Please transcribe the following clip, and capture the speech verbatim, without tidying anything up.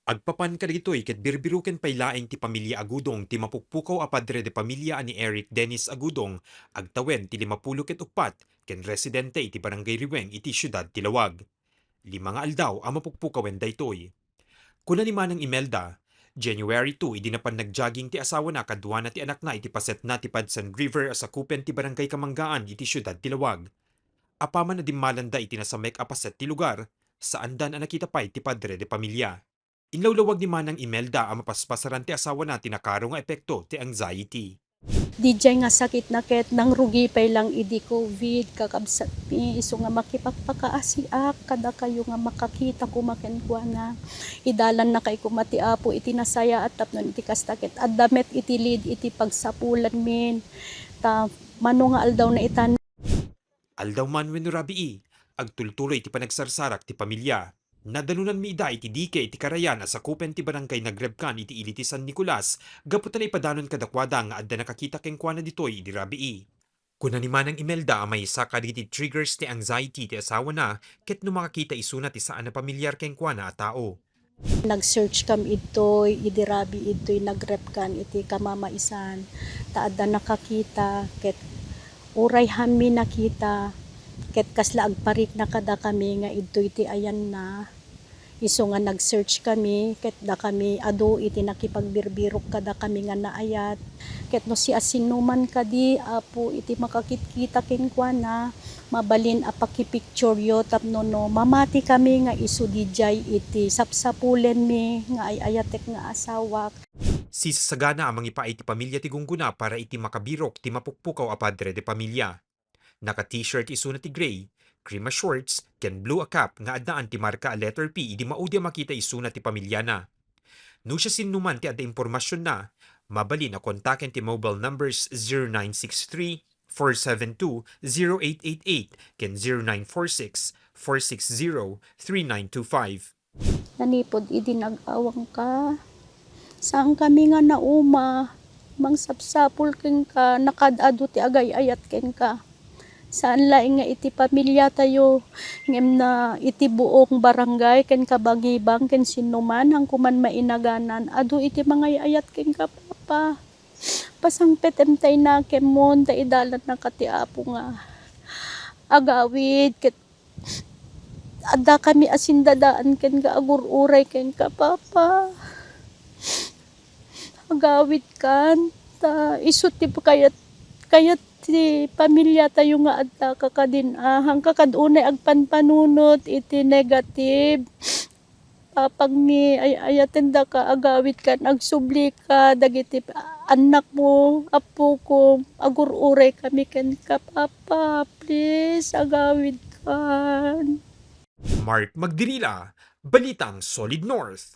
Agpapan kadagitoy ket birbiroken pay laeng ti pamilya Agudong ti mapukpukaw a padre de pamilya a ni Eric Dennis Agudong, agtawen ti limapulo ket uppat, ken residente iti Barangay Riweng iti siudad ti Lawag. Lima nga aldaw a mapukpukawen daytoy. Kuna ni Manang Imelda, January two idi napan nag-jogging ti asawana kaduana ti anakna iti pasetna ti Padsan River a sakupen ti Barangay Kamanggaan iti siudad ti Lawag. Apaman a dimmalanda iti nasamek a paset ti lugar, saandan a nakita pay ti padre de pamilya. Inlawlawag ni Manang Imelda a mapaspasaran ti asawana ti nakaro nga epekto ti anxiety. Didiay nga sakit na ket nangrugi pay lang idi covid, kakabsatmi, isu nga makipagpakaasiak kadakayo nga makakita koma kenkuana. Idalan na kay koma ti Apo iti nasayaat tapno iti kasta ket adda met iti lead iti pagsapulanmin. Ta mano nga aldaw na itan. Aldaw man wenno rabii, agtultuloy ti panagsarsarak ti pamilya. Nadalunanmi ida iti dike iti Karayan a sakupen ti Barangay Nagrebkan iti ili ti San Nicolas, gapu ta naipadanon kadakuada nga adda nakakita kenkuana ditoy idi rabii. Kuna ni Manang Imelda a maysa kadagiti triggers ti anxiety ti asawana ket no makakita isuna ti saan a pamilyar kenkuana a tao. Nag-search kami idtoy, idi rabii idtoy Nagrebkan iti kamamaisan. Ta adda nakakita ket uray hammi nakita, ket kasla agparikna kadakami nga idtoy ti ayanna. Isu nga nag-search kami, ket dakami adu iti nakipagbirbirok kadakami nga naayat. Ket no siasinoman kadi, Apo, iti makakitkita kenkuana, mabalin a pakipictureyo tapno no mamati kami nga isu didiay iti sapsapulenmi nga ay-ayatek nga asawak. Sisasagana a mangipaay ti pamilya ti gunggona para iti makabirok ti mapukpukaw a padre de pamilya. Naka-t-shirt isuna ti gray, cream a shorts, ken blue a cap nga addaan ti marka a letter P idi maudi a makita isuna ti pamilyana. No siasinoman ti adda impormasionna, mabalin a kontaken ti mobile numbers zero nine six three, four seven two, zero eight eight eight ken zero nine four six, four six zero, three nine two five. Nanipud idi nag-awangka, saankami nga nauma, mangsapsapul kenka, nakaad-adu ti agay-ayat kenka. Saan laeng nga iti pamilyatayo, ngem na iti buong barangay ken kabangibang ken sinnoman, hanko man mainaganan, adu iti mangay-ayat kenka, Papa. Pasangpetem tay nakemmon, ta idalannaka ti Apo nga agawid ket addakami a sindadaan kenka, agur-uray kenka, Papa. Agawidkan, ta isu ti kayat, kayat ti pamilyatayo nga addaka kadin, a, hanka kad unay agpanpanunot iti negative. Papagmi, ay-, ayatendaka, agawidkan, agsublika dagiti annakmo, appokom, agur-uray kami kenka, Papa, please, agawidkan. Mark Magdirila, Balitang Solid North.